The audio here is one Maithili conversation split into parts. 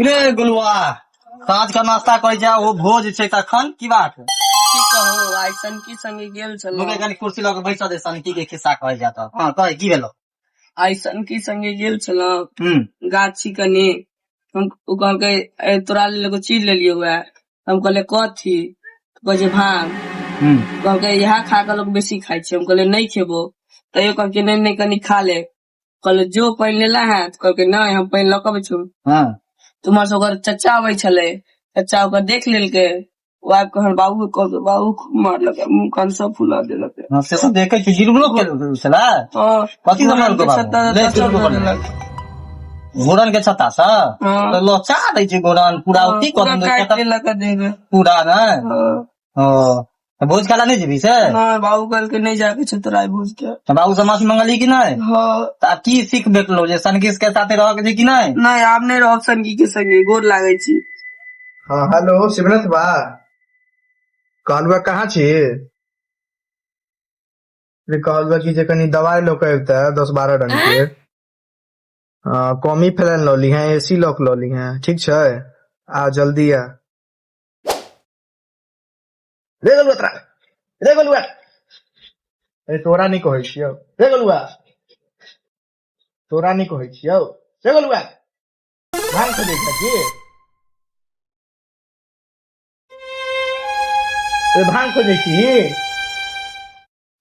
रे गुलुआ, साँझ के नास्ता करै छै, ओ भोज छै तखन की बात? की कहू, आइ सनकी संगे गेल छलहुँ। लोके कनि कुर्सी लऽ के बैसऽ दे, सनकी के खिस्सा कहै जा तऽ। हँ, कहे की भेलो? आइ सनकी संगे गेल छलहुँ गाछी कनि। हम ओ कहलकै, ए तोरा लेल एगो चीज लेलियौ हे। हम कहलियै कथी? कहै छै भांग। कहलकै इएह खा कऽ लोक बेसी खाइ छै। हम कहलियै नहि खेबो। तैयो कहलकै नहि नहि, कनि खा ले। कहलियै जो पानि लेला है? तऽ कहलकै नहि, हम पानि लऽ कऽ अबै छी। तऽ उम्हर से ओकर चचा अबै छलै, चचा ओकर देख लेलकै। ओ आबि कऽ हमर बाबू के कहलकै, बाबू खूब मारलकै, मुँह कान सब फुला देलकै। हँ, से सब देखै छी, गिरबो केलकै छलै। हँ। कथी से मारलकै बाबू? छत्ता ले, सब गिरबो दऽ केलकै। देलक। घोरन के छत्ता से? हँ। तऽ लोचा दै छै घोरन पूरा। हँ, की कऽ पूरा देलकै? काटि लेलक देह मे। पूरा ने? हँ। ओ तऽ भोज खाला नहि जेबही से? नहि, बाबू कहलकै नहि जाके छै तोरा आइ भोज के। तऽ बाबू से माफी मंगलही कि नहि? हँ। तऽ आब की सीख भेटलो जे सनकिस के साथे रहऽ के छै कि नहि? नहि, आब नहि रहब सनकी के संगे, गोर लागै छी। हाँ, हेलो शिवनाथ बा, कहलुआ कहाँ छी रे? कहलुआ कि जे कनि दवाइ लऽ कऽ अबिते, 10-12 रंग के। हाँ, कॉमी फैलन लऽ लीहें, एसी लॉक लऽ लीहें, ठीक छै? आ जल्दी आ। रे गोलुआ, तोरा रे गोलुआ, अरे तोरा नहि कहै छियौ रे गोलुआ, तोरा नहि कहै छियौ रे गोलुआ, भांग खोजै छै की रे? भांग खोजै छी?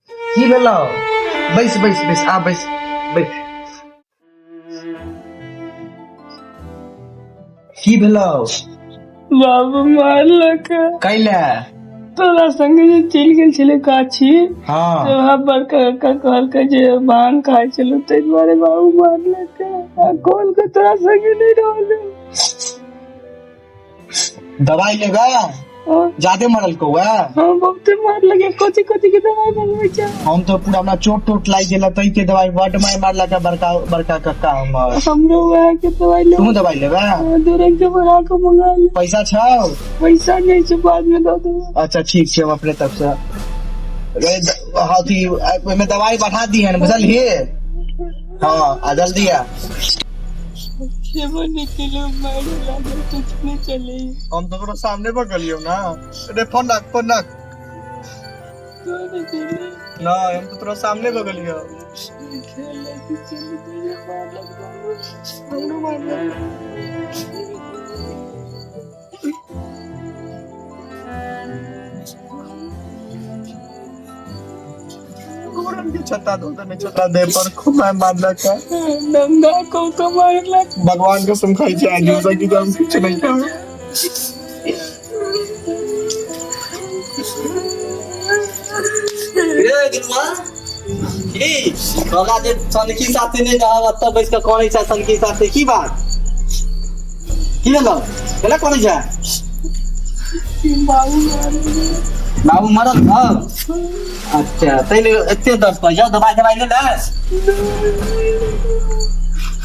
की भेलौ? बैस बैस बैस, आ बैस बैस। की भेलौ? बाबू मारलक। कैले? तोरा संगे जे चलि गेल छलै गाछी। हँ। तऽ वएह बड़का काका कहलकै जे भांग खाइ छलहुँ, ताहि दुआरे बाबू मारलक आ कहलकै तोरा संगे नहि रहल। दवाई लेबै? ज्यादे मरल कौआ? हाँ, बहुते मारलक। कथी कथी के दवाई मंगबै छै? हम तो पूरा हमरा चोट टोट लागि गेल तै के दवाई। बड मारि मारलक है बड़का बड़का कक्का हमर। हमरो वएह के दवाई तुहू लेबै। दवाई लेबै? हाँ, 2 रंग के बढ़ा के मंगा ले। पैसा छौ? पैसा नहि छै, बाद में दऽ देबै। अच्छा ठीक छै, हम अपने तरफ से रे, हाँ, अथी ओहिमे दवाई बढ़ा दिहन, बुझलही? हाँ, आ जल्दी आ। खेबो नहि केलहुँ, मारे लागल, कुछ नहि चले। हम तो तोरा सामने पर गेलियौ ना रे। फोन रख, फोन रख। तो नहि चले। नहीं, हम तो तोरा सामने बगलियौ। खेले कि चली तैयो मारलक बाबू। हमरो मारलक। घोरन के छत्ता धो देने छत्ता देह पर, खूब मार मारलक है। नंगा को तो मारलक। भगवान कसम खाई छै आज से कि हम किछु नहीं कहब। रे गिलुआ, की कहला जे सनकी साथे नहि रहब, एतऽ बैस कऽ करै छै सनकी साथे, की बात? की भेलौ? केना करै छै? बाबू मारलक। बाबू मरल हौ? अच्छा, ताहि लेल एते दर्द करै छौ। दबाइ दबाइ ले ले।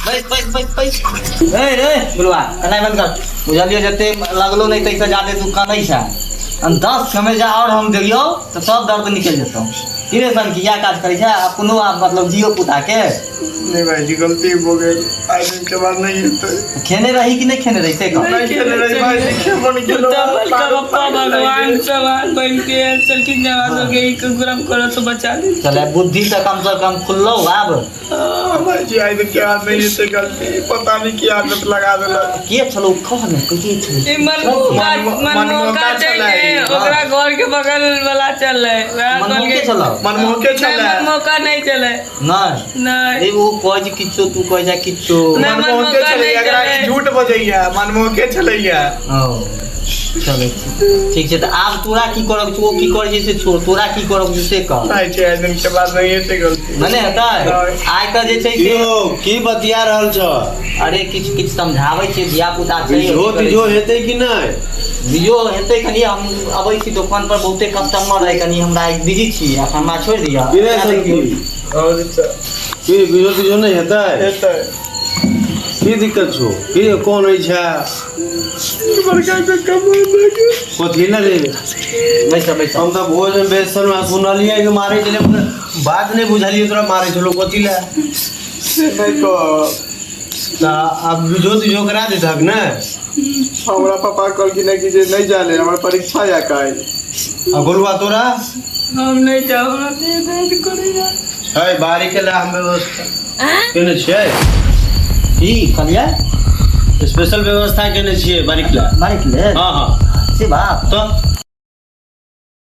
बैस बैस बैस बैस। रे रे गुलुआ, कनाइ बंद कर। बुझलियौ, जते लगलो नहि ताहिसँ जादे तू कनै छै। हम 10 समय जा आओर हम देलियौ तऽ सब दर्द निकलि जेतौ। की रे सनकी, इएह काज करै छै अपनो आब, मतलब धियो पुता के? नहीं भाईजी, गलती हो गई, आज दिन के बाद नहीं हेतै। खेने रही कि नहि खेने रही से कह। नहीं खेने रही भाईजी, खेबो नहीं केलहुँ। तऽ बड़का पप्पा भगवान समान बन के आयल छलखिन जे हमरा सबके ई कुकरम करऽ से बचा ले। चले, बुद्धि तऽ कम से कम खुललो आब। हाँ, भाईजी, आज दिन के बाद नहीं हेतै गलती। पता नहीं की आदत लगा देलक। के छलो कह ने, के छलो? ई मनमोका। मनमोका मनमोका छै छलै। ने, ओकरा घर के बगल वाला चलै, वएह मनमोके कहलकै। छलो? मनमोहके नहि। छलै। मनमोका नहि चलै। नहि? नहि। ए, ओ कहै छै किछो, तू कहै छै किछो। नहि। मनमोहके मनमोहका छलैया। नहि एकरा छलै। ई झूठ बजैया, मनमोहके छलैया। ओ चलै, ठीक छै। तऽ आब तोरा की करब छौ? ओ की करै छै से छोड़, तोरा की करब छौ से कह। नहीं छै, आज दिन के बाद नहीं हेतै गलती। नहि हेतै? नहि। आइ तऽ जे छै से यौ, की बतिया रहल छ? अरे, किछु किछु समझाबै छियै, धिया पुता छै। बिजो तिजो हेतै कि नहि? बीजो हेतै। कनि हम अबै छी दोकान पर, बहुते कस्टमर है, कनि हमरा बिजी छी, एखन हमरा छोड़ि दिअ। की रे सनकी? और अच्छा। की बिजो तिजो नहि हेतै? हेतै। की दिक्कत छौ? की कोन अछि? बड़का कक्का मारलक। कथी ने रे? बैस बैस। हम तऽ भोज में बेसन में सुनलियै कि मारै छलै, मगर बात नहि बुझलियै, तोरा मारै छलौ कथी लए? से नहीं कह। तऽ आब बिजो तिजो करा देतहक ने? हमरा पापा कहलखिन कि जे नहीं जाले, हमर परीक्षा या काल्हि। आ गोलुआ तोरा? हम नहीं जाब, हमरा देह दर्द करैया। छै बाड़ी के ला हम व्यवस्था केने छियै। की कहलियै? स्पेशल व्यवस्था केने छियै बारीक ला। बारीक ले? हाँ हाँ। से बात? तो